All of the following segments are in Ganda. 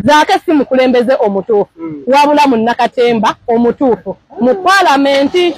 Zaake si mukulembeze omutuufu, wabula munnakatemba omutuufu mu paalamenti.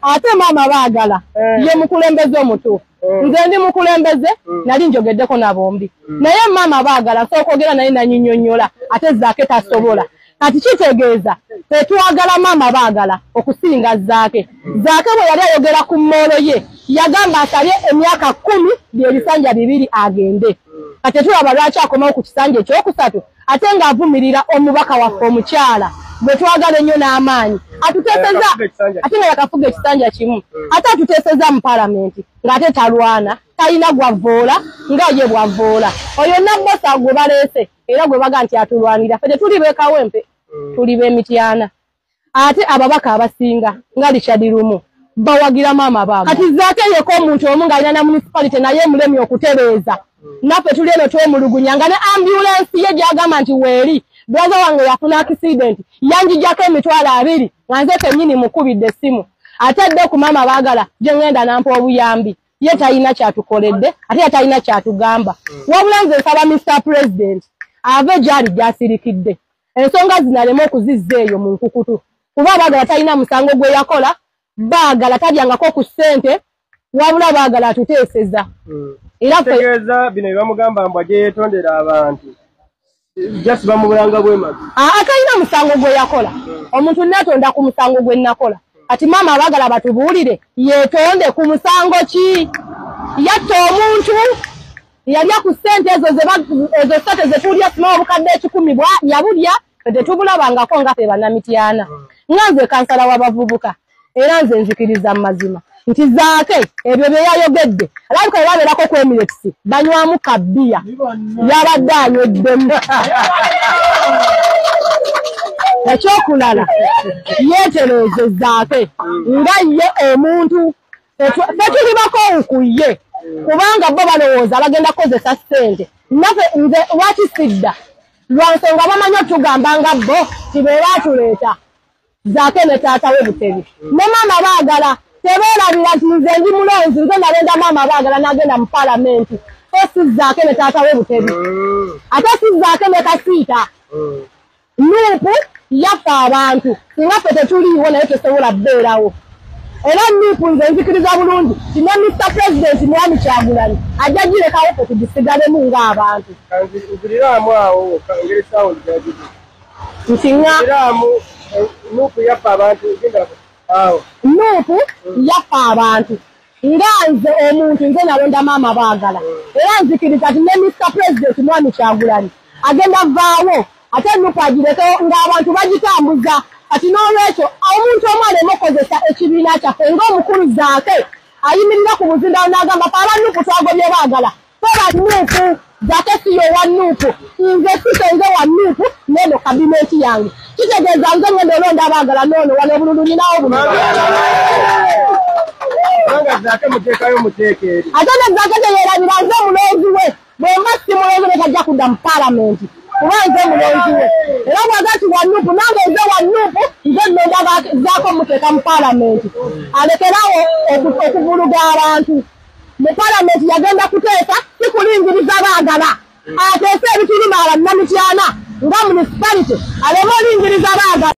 Ate maama Baagala ye mukulembeze omutuufu. Nze ndi mukulembeze, nali njogeddeko nabombi, naye maama Baagala nsobola okwogera naye nanyinyonnyola, ate Zaake tasobola. Kati kitegeeza tetwagala maama Baagala okusinga Zaake. Zaake bwe yali ayogera ku mmoolo ye yagamba asabye emyaka 10 byebisanja 2 agende. Kati tulaba lwaki akomawo ku kisanja ekyokusatu ate ng'avumirira omubaka waffe omukyala gwe twagala ennyo n'amaanyi, atuteeseza ate nga yakafuga ekisanja kimu, ate atuteeseza mu paalamenti ng'ate talwana, talina gwavoola nga ye bwavoola. Oyo Nabbosa gwe baleese era gwe baga nti atulwanira, ffe tetuli b'e Kawempe, tuli b'Emityana. Ate ababaka abasinga nga Richard Lumu bawagira maama Baagala. Kati Zaake yeko omuntu omu ng'alina na municipality naye emulemye okutereeza, naffe tuli eno twemulugunya nga ne ambulensi ye gy'agamba nti weeri. Brother wange yafuna accident, yanjijjako 20,000 nga nze kennyini mukubidde essimu. Ate dde ku maama Baagala gye ŋŋenda nampa obuyambi, ye talina kyatukoledde ate ye talina kyatugamba. Wabula nze nsaba Mr President ave gy'ali gy'asirikidde ensonga zino, aleme okuzizza eyo mu nkukutu, kuba Baagala talina musango gwe yakola. Baagala talyangako ku ssente, wabula Baagala atuteeseza era tegeeza bino byebamugamba mbu ajje yeetondera abantu, just bamubulanga bwemazi. Atalina musango gwe yakola. Omuntu neetonda ku musango gwe nakola. Kati maama Abaagala batubuulire yeetonde ku musango ki? Yatta omuntu? Yalya ku ssente ezo ezo ssente zetulya, simawo obukadde 100 bwa yabulya, tetubulabangako nga ffe Bannamityana. Nga nze kansala w'abavubuka, era nze nzikiriza mu mazima nti Zaake ebyo bye yayogedde, alabika bwe babeerako ku Emirates banywamu kabbiya, yabadde anyweddemu. Ekyokulala, yeetereeze Zaake nga ye omuntu, ffe tuli bakoowu ku ye, kubanga bo balowooza bagenda kukozesa ssente naffe. Nze lwaki sidda? Lwa nsonga bamanyi otugamba nga bo ti be baatuleeta, Zaake ne taata we Butebi ne maama Baagala. Tebeerabira nti nze ndi mulonzi, nze nalonda maama Baagala n'agenda mu paalamenti, so si Zaake ne taata we Butebi, ate si Zaake ne Kasiita. NUP yaffe abantu, singa ffe tetuliiwo naye tesobola kubeerawo. Era NUP nze nzikiriza bulungi ti ne Mr President Mwami Kyagulanyi ajja girekawo ffe tugisigalemu ng'abantu. Nziriramu awo engeri sound gyagize. Nti nga nziriramu, NUP yaffe abantu, genda awo. NUP yaffe abantu, nga nze omuntu nze nalonda maama Baagala, era nzikiriza nti ne Mr President Mwami Kyagulanyi agenda vaawo ate NUP agirekewo ng'abantu bagitambuza. Kati n'olwekyo omuntu omu aleme okukozesa ekibiina kyaffe ng'omukulu Zaake ayimirira ku buzindalo n'agamba fe aba NUP twagobye Baagala, fe ba NUP. Zaake si yowa NUP, nze sisenze wa NUP n'eno cabinet yange. Kitegeeza nze ngenda olonda Abaagala noono wano obululu nyinawo buno. Kubanga Zaake muteekayo muteeka eri. Ate ne Zaake teyerabira nze mulonzi we. Bwemba si mulonzi we tajja kudda mu paalamenti, kuba nze mulonzi we. Era bwaga nti wa NUP, nange nze wa NUP, nze nnonda Zaako muteeka mu paalamenti. Alekerawo okuvuluga abantu mu paalamenti. Yagenda kuteesa, si kulingiriza Baagala. Ateese ebituluma Abannamityana nga municipality, aleme olingiriza Baagala.